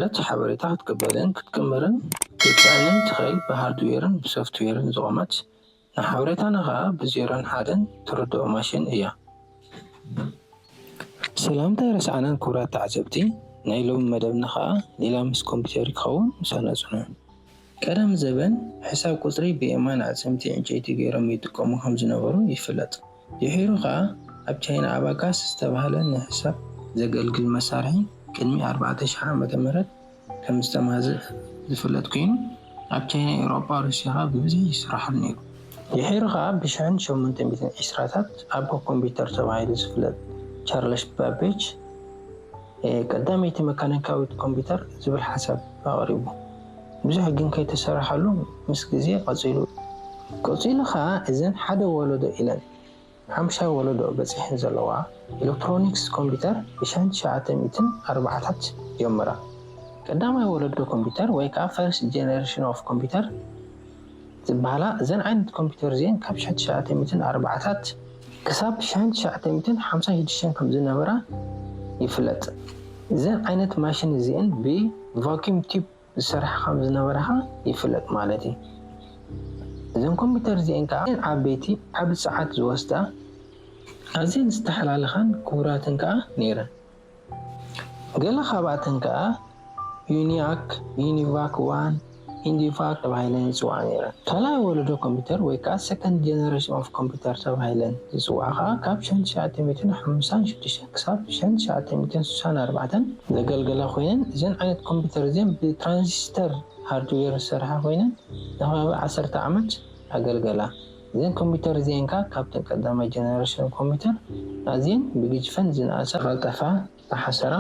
እቲ ሓበሬታ ክትቅበልን ክትቅምርን ክትጽዕንን ትኽእል ብሃርድዌርን ብሶፍትዌርን ዝቖመት፣ ንሓበሬታና ኸኣ ብዜሮን ሓደን ትርድኦ ማሽን እያ። ሰላምታ ኣይረሳዕናን ክቡራት ተዓዘብቲ፣ ናይ ሎሚ መደብና ኸኣ ሌላ ምስ ኮምፒውተር ክኸውን ምሳና ጽንሑ። ቀደም ዘበን ሕሳብ ቁጽሪ ብየማን ኣዕጽምቲ ዕንጨይቲ ገይሮም ይጥቀሙ ከም ዝነበሩ ይፍለጥ። ድሒሩ ኸኣ ኣብ ቻይና ኣባካስ ዝተባህለ ንሕሳብ ዘገልግል መሳርሒ ቅድሚ ኣርባዕተ ሽሕ ዓመተ ምህረት ከም ዝተማህዘ ዝፍለጥ ኮይኑ፣ ኣብ ቻይና፣ ኤውሮጳ፣ ሩስያ ኸኣ ብብዝሒ ይስራሓሉ ነይሩ። ድሒሩ ኸኣ ብሽሕን ሸሞንተ ሚእትን ዕስራታት ኣቦ ኮምፒውተር ተባሂሉ ዝፍለጥ ቻርለስ ባቤጅ ቀዳመይቲ መካኒካዊት ኮምፒውተር ዝብል ሓሳብ ኣቕሪቡ። ብዙሕ ግን ከይተሰራሓሉ ምስ ግዜ ቀጺሉ። ቀጺሉ ኸኣ እዘን ሓደ ወለዶ ኢለን ሓምሻይ ወለዶ በጺሐን ዘለዋ ኤሌክትሮኒክስ ኮምፒውተር ብሽሕን ትሽዓተ ሚእትን ኣርባዓታት ጀመራ። ቀዳማይ ወለዶ ኮምፒውተር ወይ ከዓ first generation of computer ዝበሃላ እዘን ዓይነት ኮምፒውተር እዚአን ካብ ሽሕን ትሽዓተ ሚእትን ኣርባዓታት ክሳብ ሽሕን ትሽዓተ ሚእትን ሓምሳን ሽዱሽተን ከም ዝነበራ ይፍለጥ። እዘን ዓይነት ማሽን እዚአን ብ vacuum tube ዝሰርሓ ከም ዝነበራ ይፍለጥ ማለት እዩ። እዘን ኮምፒውተር እዚአን ከዓ ዓበይቲ ዓቢ ሰዓት ዝወስዳ ኣዝየን ዝተሓላለኻን ክቡራትን ከዓ ነይረን። ገለ ካብኣተን ከዓ ዩኒያክ፣ ዩኒቫክ ዋን፣ ኢንዲቫክ ተባሂለን ይፅዋዓ ነይረን። ካልኣይ ወለዶ ኮምፒውተር ወይ ከዓ second generation of computer ተባሂለን ዝፅዋዓ ከዓ ካብ ሽሕን ትሽዓተ ሚእትን ሓምሳን ሽዱሽተን ክሳብ ሽሕን ትሽዓተ ሚእትን ስሳን ኣርባዕተን ዘገልገላ ኮይነን እዘን ዓይነት ኮምፒውተር እዚአን ብትራንዚስተር ሃርድዌር ዝሰርሓ ኮይነን ንከባቢ ዓሰርተ ዓመት ኣገልገላ። እዘን ኮምፒውተር እዚአን ከዓ ካብተን ቀዳማይ ጀነሬሽን ኮምፒውተር ኣዝየን ብግጅፈን ዝነኣሳ ቀልጠፋ ዝተሓሰራ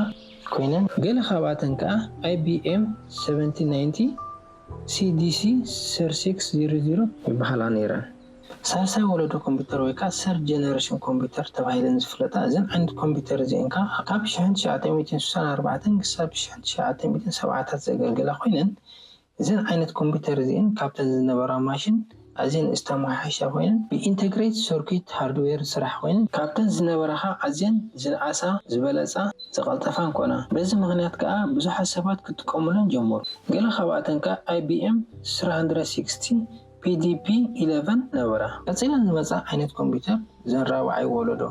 ኮይነን ገለ ካብኣተን ከዓ IBM seventeen ninety CDC thirty-six zero zero ይበሃላ ነይረን። ሳልሳይ ወለዶ ኮምፒውተር ወይ ከዓ third generation computer ተባሂለን ዝፍለጣ እዘን ዓይነት ኮምፒውተር እዚአን ከዓ ካብ ሽሕን ትሽዓተ ሚእትን ስሳን ኣርባዕተን ክሳብ ሽሕን ትሽዓተ ሚእትን ሰብዓታት ዘገልግላ ኮይነን እዘን ዓይነት ኮምፒውተር እዚአን ካብተን ዝነበራ ማሽን ኣዝየን ዝተመሓየሻ ኮይነን ብኢንተግሬት ሰርኪት ሃርድዌር ዝስራሕ ኮይነን ካብተን ዝነበራ ከዓ ኣዝየን ዝነኣሳ ዝበለፃ ዝቐልጠፋን ኮና። በዚ ምኽንያት ከዓ ብዙሓት ሰባት ክጥቀሙለን ጀመሩ። ገለ ካብኣተን ከዓ IBM three hundred sixty PDP eleven ነበራ። ቀፂለን ዝመፃ ዓይነት ኮምፒውተር እዘን ራብዓይ ወለዶ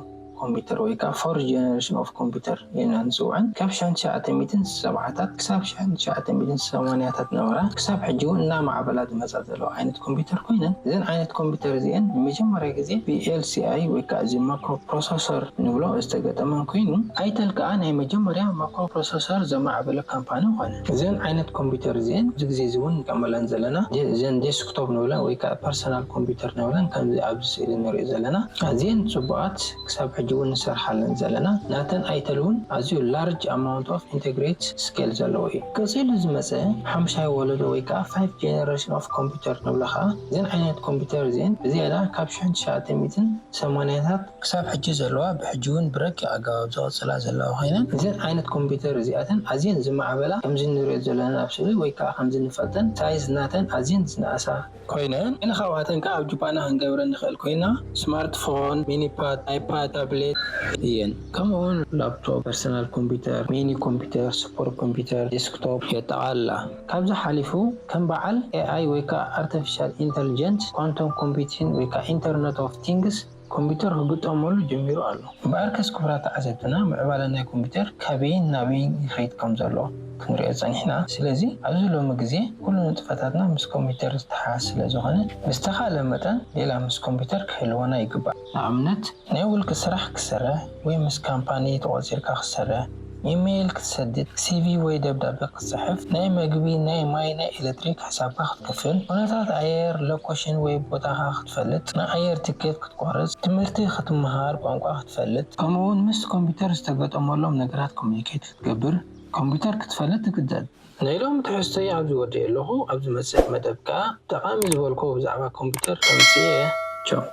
ኮምፒውተር ወይ ከዓ fourth generation of computer ኢልና ንፅውዐን ካብ ሽሕን ትሽዓተ ሚእትን ሰብዓታት ክሳብ ሽሕን ትሽዓተ ሚእትን ሰማንያታት ነበራ። ክሳብ ሕጂ እውን እናማዕበላ ዝመፃ ዘለዋ ዓይነት ኮምፒውተር ኮይነን እዘን ዓይነት ኮምፒውተር እዚአን ንመጀመርያ ግዜ ብ LCI ወይ ከዓ እዚ ማይክሮ ፕሮሰሰር ንብሎ ዝተገጠመን ኮይኑ ኣይተል ከዓ ናይ መጀመርያ ማይክሮ ፕሮሰሰር ዘማዕበለ ካምፓኒ ኮነ። እዘን ዓይነት ኮምፒውተር እዚአን እዚ ግዜ እዚ እውን ንጥቀመለን ዘለና እዘን ዴስክቶፕ ንብለን ወይ ከዓ ፐርሰናል ኮምፒውተር ንብለን ከምዚ ኣብዚ ስእሊ ንሪኦ ዘለና ኣዝየን ፅቡቓት ክሳብ ሕጂ እውን ንሰርሓለን ዘለና ናተን ኣይተል እውን ኣዝዩ large amount of integrate scale ዘለዎ እዩ። ቀፂሉ ዝመፀ ሓምሻይ ወለዶ ወይ ከዓ five generation of computer ንብሎ ከዓ እዘን ዓይነት ኮምፒውተር እዚአን ብዝያዳ ካብ ሽሕን ትሽዓተ ሚእትን ሰማንያታት ክሳብ ሕጂ ዘለዋ ብሕጂ እውን ብረቂቕ ኣገባብ ዝቐፅላ ዘለዋ ኮይነን እዘን ዓይነት ኮምፒውተር እዚኣተን ኣዝየን ዝማዕበላ ከምዚ ንሪኦ ዘለና ኣብ ስእሊ ወይ ከዓ ከምዚ ንፈልጠን ሳይዝ ናተን ኣዝየን ዝነኣሳ ኮይነን ግን ካብኣተን ከዓ ኣብ ጁባና ክንገብረን ንኽእል ኮይና ስማርትፎን፣ ሚኒፓድ፣ ኣይፓድ፣ ታብሌት እየን። ከምኡ እውን ላፕቶፕ፣ ፐርሰናል ኮምፒውተር፣ ሚኒ ኮምፒውተር፣ ሱፐር ኮምፒውተር፣ ዴስክቶፕ የጠቓልላ። ካብዚ ሓሊፉ ከም በዓል AI ወይ ከዓ ኣርቲፊሻል ኢንተሊጀንት፣ ኳንቶም ኮምፒውቲንግ ወይ ከዓ ኢንተርነት ኦፍ ቲንግስ ኮምፒውተር ክግጠመሉ ጀሚሩ ኣሎ። እምበኣርከስ ክቡራት ተዓዘብትና ምዕባለ ናይ ኮምፒውተር ካበይን ናበይን ይኸይድ ከም ዘሎ ክንሪኦ ጸኒሕና። ስለዚ ኣብዚ ሎሚ ግዜ ኩሉ ንጥፈታትና ምስ ኮምፒውተር ዝተሓሓዝ ስለ ዝኾነ ብዝተኻእለ መጠን ሌላ ምስ ኮምፒውተር ክህልወና ይግባእ። ንኣብነት ናይ ውልቂ ስራሕ ክትሰርሕ ወይ ምስ ካምፓኒ ተቖጺርካ ክትሰርሕ፣ ኢሜይል ክትሰድድ፣ ሲቪ ወይ ደብዳበ ክትጽሕፍ፣ ናይ መግቢ፣ ናይ ማይ፣ ናይ ኤሌክትሪክ ሕሳብካ ክትከፍል፣ ኩነታት ኣየር፣ ሎኮሽን ወይ ቦታኻ ክትፈልጥ፣ ናይ ኣየር ትኬት ክትቆርጽ፣ ትምህርቲ ክትመሃር፣ ቋንቋ ክትፈልጥ፣ ከምኡውን ምስ ኮምፒውተር ዝተገጠመሎም ነገራት ኮሚኒኬት ክትገብር ኮምፒውተር ክትፈልጥ ትግደድ። ናይ ሎሚ ትሕዝቶይ ኣብዚ ወዲኤ ኣለኹ። ኣብ ዝመጽእ መደብ ከኣ ጠቓሚ ዝበልክዎ ብዛዕባ ኮምፒውተር ከምጽእ እየ። ቻው።